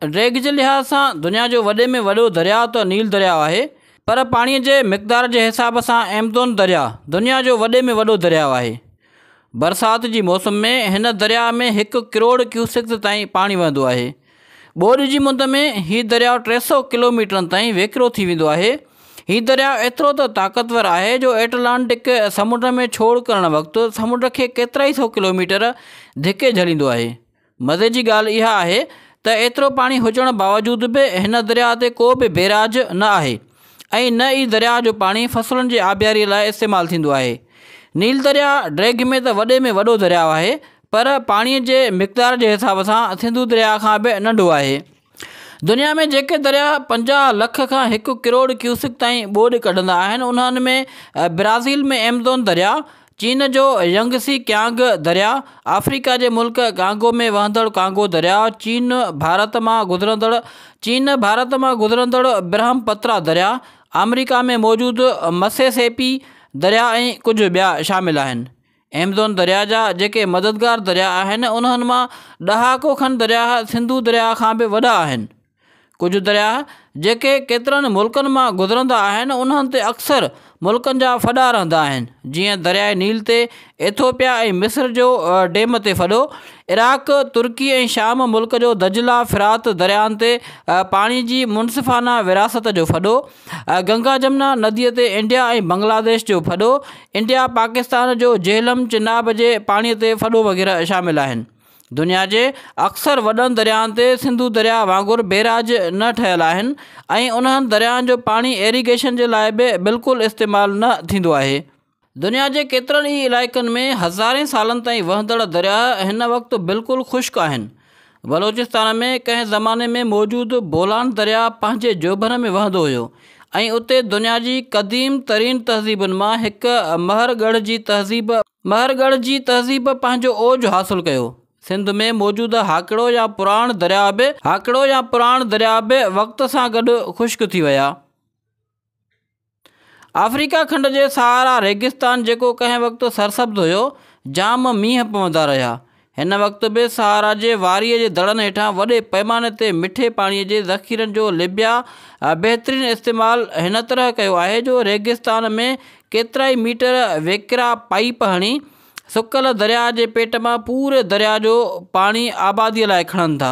ڊيگهه جي لحاظ سان دنيا جو وڏي ۾ وڏو درياء ته نيل درياء آهي پر پاڻي جي مقدار جي حساب سان ايمزون درياء دنيا جو وڏي ۾ وڏو درياء آهي. برسات جي موسم ۾ هن درياء ۾ هڪ ڪروڙ ڪيوسڪس تائين پاڻي وهندو آهي. ٻوڏ جي مند ۾ هي درياء 300 ڪلوميٽرن تائين ويڪرو ٿي ويندو آهي. هي درياء ايترو ته طاقتور آهي جو ائٽلانٽڪ سمنڊ ۾ ڇوڙ ڪرڻ وقت سمنڊ کي ڪيترائي سو ڪلوميٽر ڌڪي جهليندو آهي. مزي جي ڳالهه اها آهي ته ايترو پاڻي هجڻ باوجود به هن درياء تي ڪو به بيراج نه آهي ۽ نه ئي درياء جو پاڻي فصلن جي آبياري لاء استعمال ٿيندو آهي. نيل درياء ڊيگهه ۾ ته وڏي ۾ وڏو درياء آهي پر پاڻي جي مقدار جي حساب سان سنڌو درياء کان به ننڍو آهي. دنيا ۾ جيڪي درياء 50 لک کان هڪ ڪروڙ ڪيوسڪ تائين ٻوڏ ڪڍندا آهن انهن ۾ برازيل ۾ ايمزون درياء، چين جو ينگسي ڪيانگ درياء، آفريڪا جي ملڪ ڪانگو ۾ وهندڙ ڪانگو درياء، چين ڀارت مان گذرندڙ چين ڀارت مان گذرندڙ برهم پترا درياء، آمريڪا ۾ موجود مسيسيپي درياء ۽ ڪجهه ٻيا شامل آهن. ايمزون درياء جا جيڪي مددگار درياء آهن انهن مان ڏهاڪو کن درياهه سنڌو درياء کان به وڏا آهن. ڪجهه درياهه جيڪي ڪيترن ملڪن مان گذرندا آهن انهن تي اڪثر ملڪن جا ڦڏا رهندا آهن جيئن درياء نيل تي ايٿوپيا ۽ مصر جو ڊيم تي ڦڏو، عراق، ترڪي ۽ شام ملڪ جو دجله فرات درياهن تي پاڻي جي منصفانه ورهاست جو ڦڏو، گنگا جمنا نديء تي انڊيا ۽ بنگلاديش جو ڦڏو، انڊيا پاڪستان جو جهلم چناب جي پاڻي تي ڦڏو وغيره شامل آهن. دنيا جي اڪثر وڏن درياهن تي سنڌو درياهه وانگر بيراج نه ٺهيل آهن ۽ انهن درياهن جو پاڻي ايريگيشن جي لاء به بلڪل استعمال نه ٿيندو آهي. دنيا جي ڪيترن ئي علائقن ۾ هزارين سالن تائين وهندڙ درياهه هن وقت بلڪل خشڪ آهن. بلوچستان ۾ ڪنهن زماني ۾ موجود بولان درياهه پنهنجي جوڀن ۾ وهندو هيو ۽ اتي دنيا جي قديم ترين تهذيبن مان هڪ مهر ڳڙهه جي تهذيب مهر ڳڙهه جي تهذيب پنهنجو اوج حاصل ڪيو. سنڌ ۾ موجود هاڪڙو يا پراڻ درياهه به هاڪڙو يا پراڻ درياهه به وقت سان گڏ خشڪ ٿي ويا. آفريڪا کنڊ جي سهارا ريگستان جيڪو ڪنهن وقت سرسبز هيو، جام مينهن پوندا رهيا. هن وقت به سهارا جي واريء جي دڙن هيٺان وڏي پئماني تي مٺي پاڻيء جي ذخيرن جو ليبيا بهترين استعمال هن طرح ڪيو آهي جو ريگستان ۾ ڪيترائي ميٽر ويڪرا پائيپ هڻي سڪل درياهه جي پيٽ مان پوري درياهه جو پاڻي آباديء لاء کڻن ٿا.